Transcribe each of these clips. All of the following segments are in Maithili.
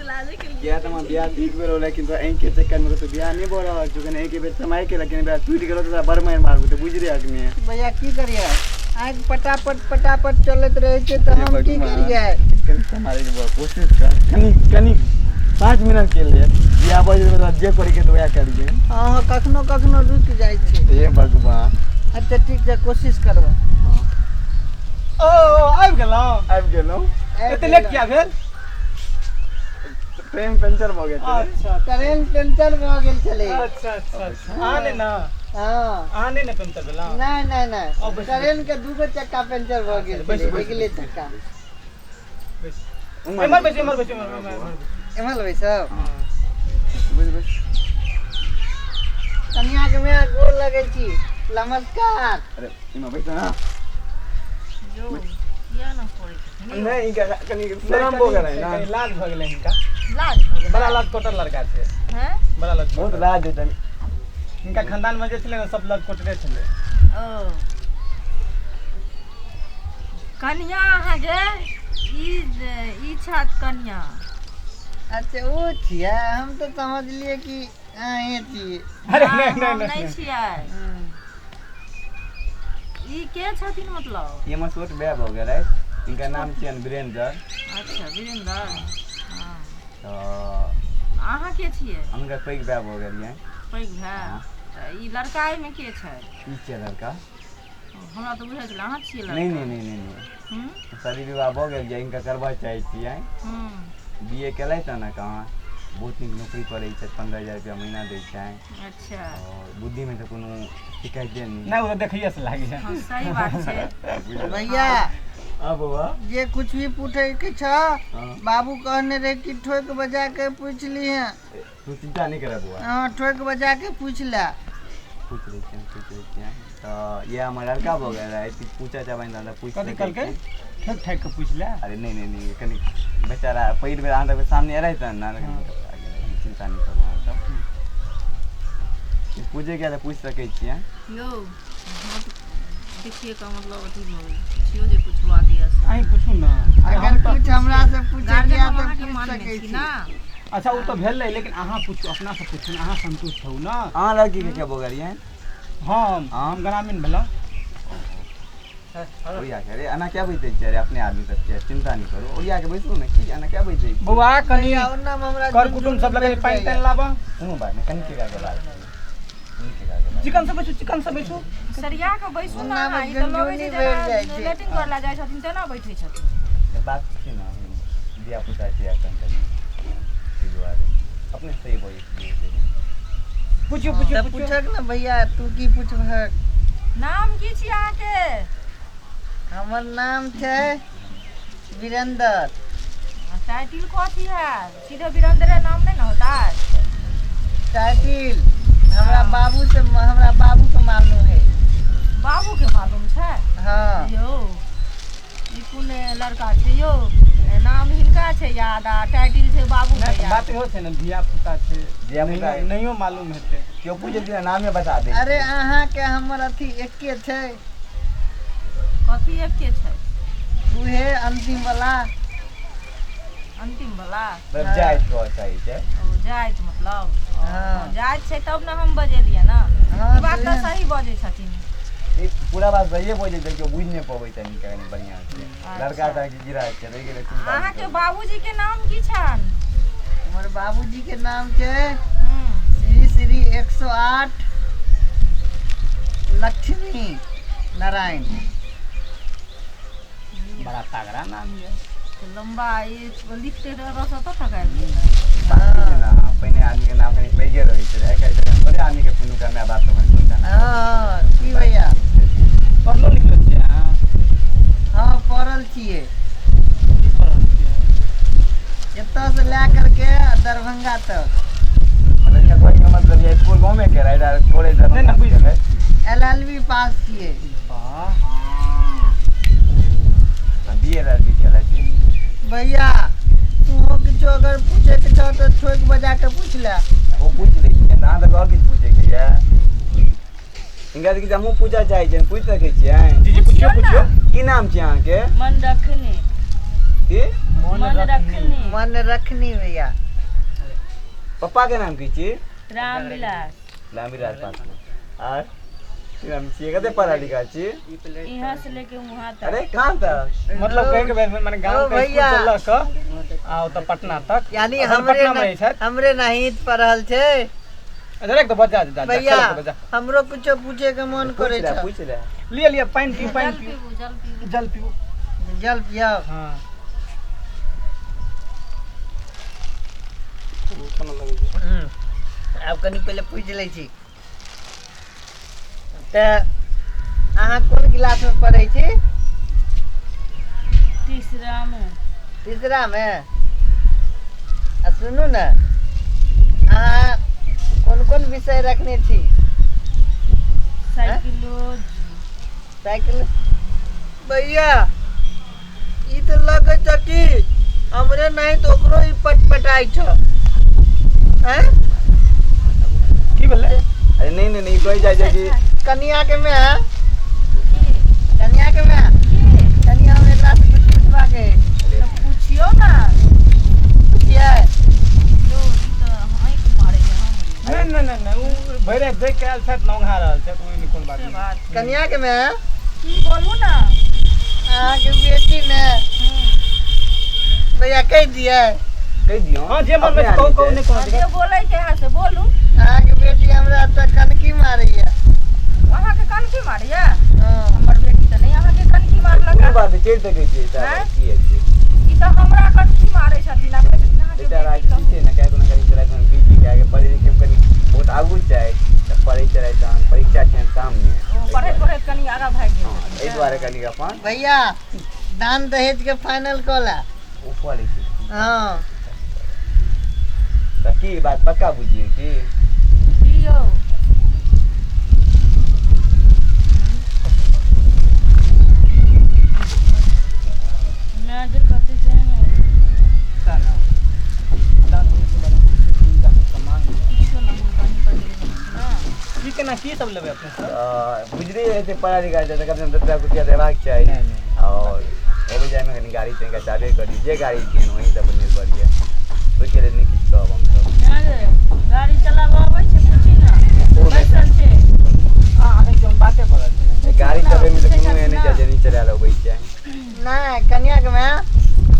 लाजे के लिए। किया तऽ हमर बियाह ठीक भेल रहौ, लेकिन तोरा आँखिके चक्करमे कतौ बियाह नहि भऽ रहल छौ। कनि एके बेर समय के लेकिन बियाह टूटि गेलौ तऽ तोरा बड़ मारि मारबौ, तऽ बुझि रहे अखने। भैया की करियै, आँखि पटापट पटापट चलैत रहै छै तऽ हम की करियै? कनि सम्हारैके बा कोशिश कर, कनि कनि 5 मिनट के लिए। बियाह भऽ जेतै तऽ जे करैके तऽ वएह करिहे। हँ हँ, कखनो कखनो रुकि जाइ छै। हे भगवान। अच्छा ठीक छै, कोशिश करबै। ओ आबि गेलहुँ? आबि गेलहुँ। एते लेट किया भेल? ट्रेन पंचर भऽ गेल छलै। अच्छा। ट्रेन पंचर भऽ गेल छलै। अच्छा अच्छा अच्छा, अहाँ नहि ने? हँ। अहाँ नहि ने पंचर भेलहुँ? नहि नहि नहि। आउ बैसू। ट्रेन के दूगो चक्का पंचर भऽ गेल बैसू, छलै। बैसू। अगिले चक्का। बैसू। एम्हर बैसू, एम्हर बैसू, एम्हर एम्हर बैसू। एम्हर बैसब। हँ। बुझ बुझ। कनिया के मेरा गोर लगै छी, नमस्कार। अरे इमा बैठ ना। जो किया ना करै छथिन यौ? नहि, इनका कनि शरम भऽ गेलै ना। कनि लाज भऽ गेलै हिनका। लाज भऽ गेलै। बड़ा लाज कोटर लड़का छै। हैं? बड़ा लाज। बहुत लाज देतनि। हिनका खानदान में जे छलै ने, सब लाज कोटरे छलै। ओ कनिया अहाँके ई ई छथि कनिया। अच्छा ओ छियै, हम तऽ समझलियै कि अहें छियै। अरे नहि नहि। हम नहि नहि छियै। ई के छथिन मतलब? ई हमर छोट भाय भऽ गेल अछि, हिनकर नाम छियनि वीरेंद्र। अच्छा वीरेंद्र, हँ। तऽ अहाँ के छियै? हम हुनकर पैघ भाय भऽ गेलियनि। पैघ भाय? हँ। तऽ ई लड़का एहिमे के छै? ई छियै लड़का। हमरा तऽ बुझाइ छलै अहाँ छियै लड़का। नहि नहि नहि नहि नहि। हूँ। शादी विवाह भऽ गेल ये, हिनका करबऽ चाहै छियै। हूँ। बी ए केलथि हन कहाँ, बहुत नीक नौकरी करै छथि, 15,000 रुपया महीना दै छनि। अच्छा। आओर बुद्धिमे तऽ कोनो शिकायते नहि। नहि, ओ तऽ देखैए से लागैए। हँ, सही बात छै। भैया। हँ बौआ। जे कुछ भी पूछे के छ, हँ। बाबू कहने रहे कि ठोक बजा के पूछ लीहे। तू चिंता नहि कर बौआ। हाँ, ठोक बजा के पूछ ले। पूछ लै छियनि, पूछ लै छियनि। तऽ इएह हमर लड़का भऽ गेल रहै, किछु पूछऽ चाहबनि तऽ पूछि कथी सकै कहलकै? छी। ठोकि ठाकि कऽ पूछि ले। अरे नहि नहि नहि, कनि बेचारा पहिल बेर अहाँ सबके सामने एलै तहन ने, कनि घबरा गेलै। चिंता नहि करू, अहाँ सब पूछैके तऽ पूछि सकै छियै। यौ हम तऽ देखिए कऽ मतलब अथी भऽ गेल, पुछियौ जे पुछबाक यऽ से। अहीं पूछू ने। अरे अगर हम तऽ कुछ हमरा से पूछे गार्जियन के हम तऽ अहाँके पूछ मानने सकै छी छी। ने। अच्छा ओ तऽ भेलै, लेकिन अहाँ पूछू, अपनासँ पूछू ने, अहाँ संतुष्ट होउ ने। अहाँ लड़कीके के भऽ गेलियै? हम ग्रामीण भेलहुँ। ओरिया के, अरे एना किया बैसै छियै? अरे अपने आदमी सब छियै, चिंता नहि करू, ओरिया के बैसू ने। की एना किया बैसै छियै? बौआ कनि भैया ओना मे हमरा कर कुटुम्ब सब लगे पानि तानि लाबऽ। कोनो बात नहि, कनि के के बात छै, कनि के के बात। चिकन से बैसू, चिकन से बैसू। सरिया कऽ बैसू ने। ओना अहाँ मे ई तऽ लगै छै झुनझुनी भरि जाइ जेना छै। लैट्रिन करऽ लए जाइ छथिन तेना बैठै छथिन। तऽ बात छै ने, धिया पुता छै एखन कनि, ताहि दुआरे अपने सही भऽ जेतै धीरे धीरे। पूछियो पूछियो। तऽ पूछियो। पूछक ने भैया, तू की पूछबहक? नाम की छी अहाँके? हमर नाम छै वीरेंद्र। टाइटिल कथी है? सीधे वीरेंद्रे नाम नहि ने होता। टाइटिल हमरा बाबू से, हमरा बाबू के मालूम है। बाबू के मालूम छै? हाँ। यौ ई कोन लड़का छै यौ? नाम हिनका छै याद आ टाइटिल छै बाबू के नहि याद। बात इहो छै ने, धिया पुता छै। धिया-पुता। नहियो मालूम हेतै। केओ पूछै छै नामे बता दे। अरे अहाँके हमर अथी एके छै। कथी एके छै? उहे अंतिम वाला। अंतिम वाला? मतलब जाइत रहऽ चाही छै। ओ जाइत मतलब। हाँ। जाइत छै तब ने हम बजेलियै ने। हाँ, ई बात तऽ तऽ सही बजै छथिन। ई पूरा बात सहिए बजै छै, केओ बुझि नहि पबै छै कनि बढ़िआँ से। लड़का अच्छा। तऽ गिरा छै, रहि गेलै, चिंता नहि अहाँके करू। बाबूजी के नाम की छनि? हमर बाबूजी के नाम छै हूँ। श्री श्री 108 लक्ष्मी नारायण। बड़ा तगड़ा नाम यऽ। तऽ लम्बा ई लिखते रह तऽ थकायल जेतै। बात की छै ने, पहिने आदमीके नाम कनि पैघे रहै छै, आइ काल्हि तऽ थोड़े आदमीके पहिलुका माय बाप तऽ कनि नाम। हँ, की भैया? पढ़लो लिखलो छियै अहाँ? हँ, पढ़ल छियै। की पढ़ल छियै? एतऽ से लए करके दरभंगा तक। मतलब इनका कहैके मतलब ये स्कूल गाँवमे के रहै, कॉलेज नहि ने, बुझि रहै। एल एल बी पास छियै। वाह। बी एल एल बी केले छी। भैया तू किछो अगर पूछे के छौ तऽ ठोकि बजा के पूछ ले। ओ पूछि लै छियै, अहाँ तऽ आओर किछु पूछैके यऽ? हिनका से किछु हमहूँ पूछऽ चाहै छियनि, पूछि सकै छियै? जी जी, पुछियौ पुछियौ। की नाम छै अहाँके? मन रखने। की मन रखनी। मन रखनी भैया। पप्पा के नाम की छी? रामविलास। रामविलास पासवान। आर की नाम छियै? कते पढ़ा लिखा छी? यहाँ से लेके वहाँ तक। अरे कहाँ तक? मतलब कहे के भेल माने गांव ओ के स्कूल भैया। से लऽ कऽ आ ओतऽ पटना तक। यानी अखन हमरे पटना मे रहै छथि। हमरे नहीं पढ़ल छै। अच्छा राख दो, बजा जा जा, भैया खेलऽ दो, बजा। हमरो कुछो पूछे के मन पूछ करे ले छै। पूछ ले। लिअ लिअ, पानि पीउ, पानि जल पीउ। पीबू, जल पीबू। जल पीबू। जल पियाओ। हाँ। आब कनि पहिले पूछि लै छी तऽ अहाँ कोन क्लासमे पढ़ै छी? तीसरा में। तीसरामे। आ सुनू ने, अहाँ कोन कोन विषय रखने छी? साइकिलोजी। साइकिल। भैया ई तऽ लगै छ कि हमरे नहीं तऽ ओकरो ई पटपटाइ छ। हैं? की भेलै? अरे नहीं नहीं नहीं, कोई जाइ छै कि कनिया के में की? कनिया के में की? कनिया हम एकरा से कुछ पूछबाक है। अरे तऽ पुछियौ ने। पुछियै? यौ, ई तऽ आँखि मारै छै हमरे। नहि नहि नहि नहि, ओ भरि राति देख के आयल छथि ने, औंघा रहल छथि, ओहिमे कोन बात से नहि। बात। कनिया के में की बोलू ने? अहाँके बेटी ने भैया कहि दियै? कहि दियौ। हाँ, जे मन मे अपने कहू, कहू, आदमी नहि छै। कोनो जे दिक्कत। बोलै के है से बोलू। अहाँके बेटी हमरा तऽ कनकी मारैया। अहाँके कनकी मारैया? हँ। हमर बेटी तऽ नहि अहाँके कनकी मारलक। कोनो बात नहि, चढ़ि सकै छियै आँय? साहब, की हेतै? ई तऽ हमरा कनकी मारै छथिन आ कहै छथिन अहाँके बेटा बेटी राति कहू। छै ने, किएक ने कनि राति मे बीजी किएक पढ़ै लिखै मे कनि बहुत आगू छै, तऽ पढ़ै चलै तहन परीक्षा छै सामने। ओ पढ़ैत पढ़ैत कनि आगाँ भागि गेल हँ, छथिन। एहि दुआरे कनि अपन भैया दान दहेज के फाइनल कऽ ला। ओ पढ़ै छै। हँ। तऽ की बात पक्का बुझियै की? की यौ? मैं जे कथी छै ने। सएह ने। दान दहेज के बारे मे पूछू, हिनका सबसँ मांग लिअ। किछो ने हुनका ही पर गेल ने। की केना की सब लेबै अपने सब? तऽ बुझले हेतै, पढ़ा लिखा छै तऽ कम से कम 10 लाख रुपया तऽ हेबाक चाही। नहि, नहि। आओर अबै जाइमे कनि गाड़ी तनिका चाहबे करी, जे गाड़ी दियनि ओही सब पर निर्भर यऽ, ओहिके लेल नहि किछु कहब हमसब। ना गे, गाड़ी चलाबऽ अबै छै? पूछी ने। ओ नहि। कैसन छै? अहाँ अखन हम बाते भऽ रहल छै। गाड़ी चलबैमे तऽ पूछै कोनो एहन नहि छै छथिन जे नहि चलायल अबै छै। नहि कनिया के में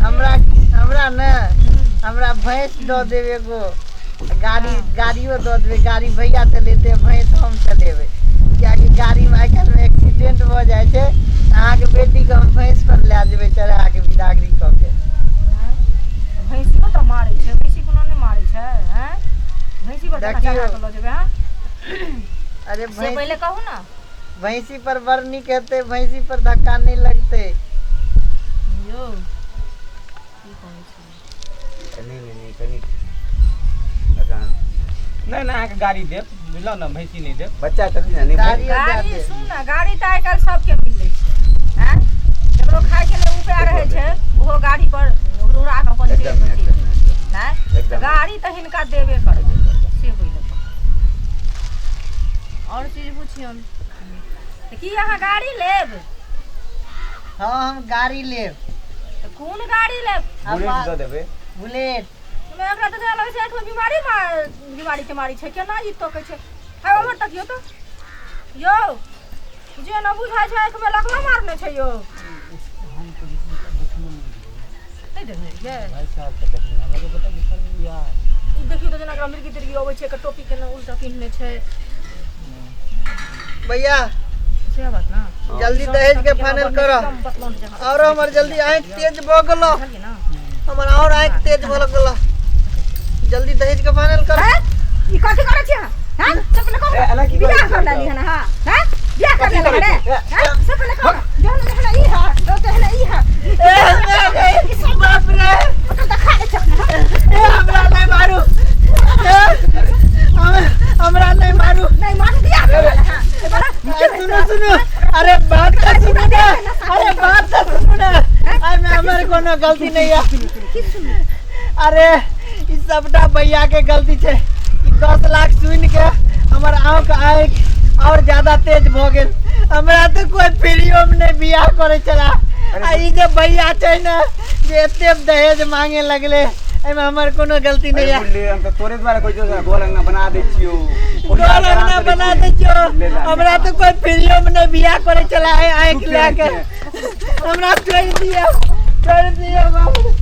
हमरा हमरा ने हमरा भैंस दऽ देब एगो, गाड़ी गाड़ियो दऽ देबै। गाड़ी भैया चलेतै, भैंस हम चलेबै, कियाकि गाड़ीमे आइ काल्हिमे एक्सीडेंट भऽ जाइ छै। अहाँके बेटीके हम भैंस पर लए जेबै चढ़ा के बिदागरी कऽ के। भैंसियो तऽ मारै छै, भैंसी कोनो नहि मारै छै? हैं, भैंसी पर केना देखियौ। चढ़ा कऽ लऽ जेबै अहाँ? अरे से भैंसी पहिले कहू ने। भैंसी पर बड़ नीक हेतै, भैंसी पर धक्का नहि लगतै। यौ, की कहै छी? नहि नहि नहि, कनि एखन नहि नहि, अहाँके गाड़ी देब, बुझलहुँ ने, भैंसी नहि देब। बच्चा छथिन ने, नहि। गाड़ी- गाड़ी दए देब। सुन ने, गाड़ी तऽ आइ काल्हि सबके मिलै छै। आँय, जकरो खायके लेल उपाय रहै छै ओहो गाड़ी पर उड़ा कऽ अपन चलि एकदम जाइ एकदम छै। एकदम। नहि एकदम। तऽ गाड़ी तऽ हिनका देबे करबै, से पहिले कहू। आओर चीज पुछियौन तऽ की अहाँ गाड़ी लेब? हँ, हम गाड़ी लेब। तऽ कोन गाड़ी लेब? बुलेट दऽ देबै। बुलेट। हमरा एकरा तऽ जेना लगै छै आँखिमे बीमारी बीमारी के मारी छै। केना ई तकै छै? हाय, ओम्हर तकियौ तऽ यौ, जे न बुझाइ छै आँखिमे लकवा मारने छै यौ। हम तऽ देखने नहि नहि देखने रहियै? भाई साहब के देखने हमरा के पता बिसर यार। ई देखियौ तऽ जेना एकरा मिर्गी तिर्गी अबै छै, एकर टोपी केना उल्टा पिन्हने छै। भैया से बात ने। जल्दी दहेज के फाइनल करो। एकदम बतलौन जकाँ। और हमर जल्दी आँखि तेज भऽ गेलो। बुझलियै ने? हमर और आँखि तेज भऽ गेलो, जल्दी दहेज के फाइनल करो। हैं? ई कथी करै छी अहाँ? हैं? सब पहिले कहू। ए, एना की करै बियाह छी कर लेली हन अहाँ? हैं? बियाह कर लेली हन रे? हैं? सब पहिले कहू। जहन जहन ई है, तो तेहन ई है। ए, हमरा बाप रे। ओकर देखा दै छै अपना। ए, हमरा नहि मारू। ए, हमरा नहि मारू। नहि मारू, बियाह कर लेली हँ। ए, बड़ा ए, सुनू सुनू, अरे बात तऽ सुनू ने, अरे बात तऽ सुनू ने, एहिमे हमर कोनो गलती नहीं है। अरे ई सबटा भैया के गलती छै। ई 10 लाख सुनि के हमर आँख आँखि और ज्यादा तेज भऽ गेल। हमरा तऽ कोई फ्रीओ में नहि बियाह करै छला, आ ई जे भैया छै ने जे एते दहेज मांगे लगले, एहिमे हमर कोनो गलती नहि अरे यऽ। बुढ़ली, हम तऽ तोरे द्वारा कहै छियौ, गोल अंगना बना दै छियौ। गोल अंगना बना दै छियौ। ले ला, ले हमरा ला। तऽ कोइ फ्रीओमे नहि बियाह करै छला, आँखि चुप लए के रह। हमरा छोड़ि दिअ, छोड़ि दिअ बाबू।